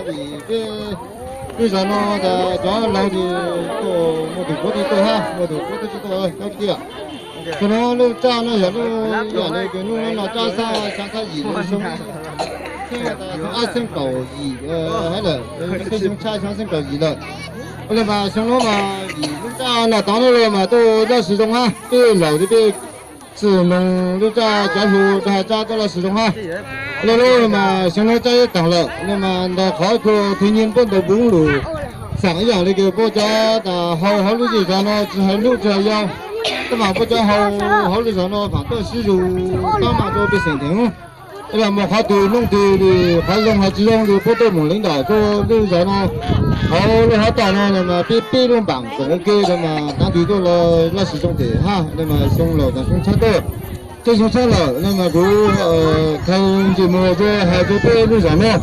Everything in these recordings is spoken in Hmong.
Vim peb lub zos no cov laus ces muaj tus puav tsis tau hab, muaj tus puav tsis tau cov tiag. Xyoo no lub tsaj no yog lub yam li kws hnub no tsaj xab xyoo thab yim xyoo, xyoo ob txheeb kaum yim hab lawm, xyoo tshaj xyoo ob txheeb kaum yim lawm. Ua li mas xyoo no mas vim lub tsaj no tod no los mas tuaj laj sim zoo hab, peb laus thiab peb txiv moog lub tsaj cov hluas rau hab tsaj tuaj laj sim zoo hab. Ua li mas xyoo no tsaj yuav taag lawm, ua li mas ntawm qhov kws thwv nyiaj puab ntaus npoov lug xaam ib yaam li kws puab cov tas hau hauv lub zej zog no tsis has hnub tsis has yau, tab mas puab cov hau hauv lub zog no faam tuaj sib zug paab maaj rua pej xeem dheev. Ib los muaj qhov twg noog twg li, qhov zoo hab tsis zoo li puab tuaj moog leej ntawm tuaj lub zog no, hauv lub hab tom no los mas peb peb lub npaam koom ua ke los mas taav twg tuaj los laj sim zoo tes hab, los mas xyoo laus tas xyoo tshab tuaj, tshab xyoo tshab lawm los mas kuv khaws ntsej muag rua has rua peb lub zog no.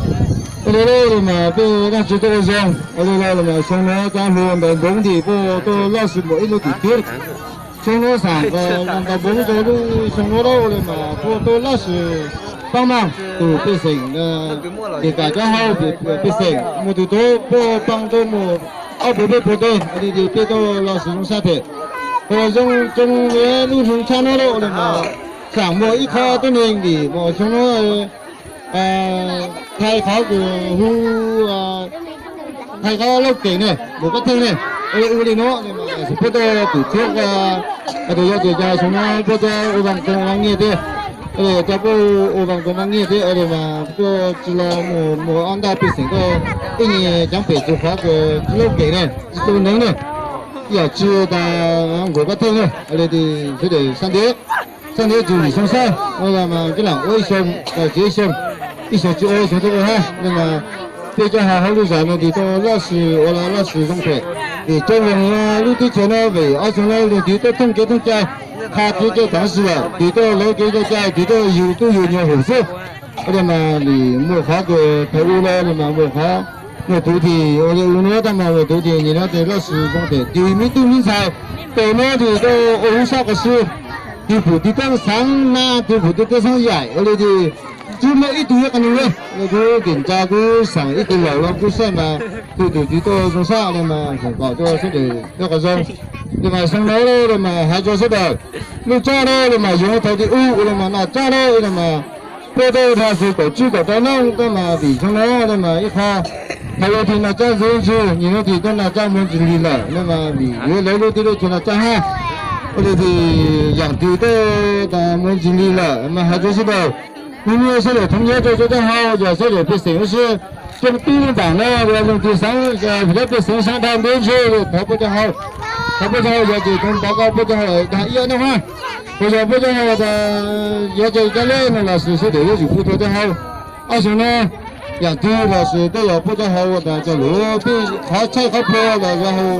Ua li los mas peb laaj tsi tuaj ua zoo, ua li los mas xyoo no cov hluas ntaus npoov tes puab tuaj laj sim muaj ib lub tim tib. Xyoo no xaam ntaus npoov rua lub xyoo no lawm, ua li mas puab tuaj laj sim paab maaj tug pej xeem, tes kam cov hau pej xeem muaj tug tuab puab paab tuaj muaj ob puas peb puas teg, ua li peb tuaj laj sim zoo sab phem. Ua zoo zoo li lub xyoo tshab no lawm, ua li mas xaam muaj ib qhov tuab neeg vim mas xyoo no thaiv qhov kws hu, thaiv qhov laub keem ne, nkaum kab theej ne, ua li no, puab tuaj tus txhiab, tus yog tus cai xyoo no puab tuaj ua vaaj koom vaaj nyiaj thiab, coj puab ua vaaj koom vaaj nyiaj thiab, ua li mas tuaj tsi los muaj ob ntaj pej xeem tuaj ib nyuag caav pem txug qhov kws laub keem ne, tsi tau neeg ne, yam tsi tas nkaum kab theej ne, ua li sawv daws sab ntiav, sab ntiav tsi vim xyoo sab, ua li mas kab laam ua ib xyoo, txiav ib xyoo, ib xyoo tsi ua ib xyoo tuaj ua hab, li mas peb cov hau hauv lub zog no tes tuaj laj sim ua laj sim zoo phem, vim cov leeg lub teb chaws no vim ob xyoo no leej twg tuaj thooj kev thooj cai, qha kev cai taav sis lawm, twg tuaj lawv kev cai cai, twg tuaj yug tub yug nyuag hum xwb. Ua li mas vim muaj qhov kws thaum ub los li mas muaj qhov muaj tug tes ua li ub no tab mas muaj tug tes nim no tes laj sim zoo phem, twg me tub me ntxhais tau no tes tuaj ua hub sab qhov swb, twg pum twg teeb xaav na, twg pum twg teeb xaav yaim, ua li tes tsi muaj ib tug yuav qee nug le. Kuv tes ntsa kuv xaam ib tug laus los kuv saib mas tug tus twg tuaj zoo sab li mas foom kom tuaj sawv daws tuaj qhov zoo. Li mas xyoo no li mas has rua sawv daws, lub tsab no li mas yog thaum ub ua li mas noj tsab no li mas puab tuaj dhau xwm kaum tsib kaum rau noog tab mas vim xyoo no li mas ib qho thaum ub tes noj tsab ntxwv ntswg, nim no tes tuaj noj tsab muaj ntsis lig lawm li mas vim yuav lawv lub teb lub chaw noj tsab hab. Ua li tes yaam twg tuaj tas muaj ntsis lig lawm mas has rua sawv daws, hnub no sawv daws thov nyob rua cov hau, yog sawv daws pej xeem ua si coob tib lub npaam no, leej twg xaav, cov pej xeem xaav dhau ntev ntseg thov puab cov hau, thov puab cov hau yog ces tau npov koj puab cov hau dag ib ob noog hab. Puas yog puab cov hau tas yog ces cov leb no los sis sawv daws yuav tsum pub tau cov hau. Ob xyoo no yaam twg los sis tuaj yog puab cov hau tas coj lug peb qhov tshaib qhov plua los yog hau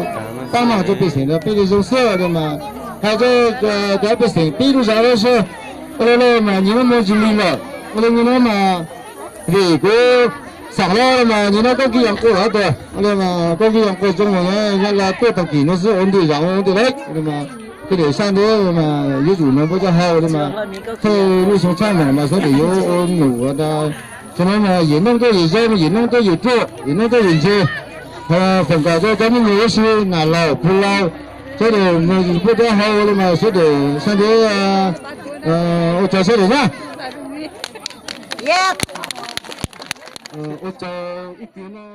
paab maaj rua pej xeem los peb li zoo xwb li mas has rua cov pej xeem peb lub zog lawm seb ua li no mas nyim no muaj ntsis lig lawm, ua li nyim no mas vim kuv xaam los mas nyim no koj kib yam quaj hab tas ua li mas koj kib yam quaj zoo, yog los tuaj tag kis no xwb ua ntej zaam ua ntej lawm li mas tej lwm sab ntev mas yuav tsum noog puab cov hau li mas tej lub xyoo tshab moog mas sawv daws yuav ua num tas xyoo no mas yim noob tuaj yim zoo, yim noob tuaj yim ruaj, yim noob tuaj yim ntse. Foom kom rua cov me nyuam huv si, nam laus pug laus, sawv daws noog puab cov hau li mas sawv daws sab ntev ua tsaug sawv daws na. Ua tsaug ib tug no.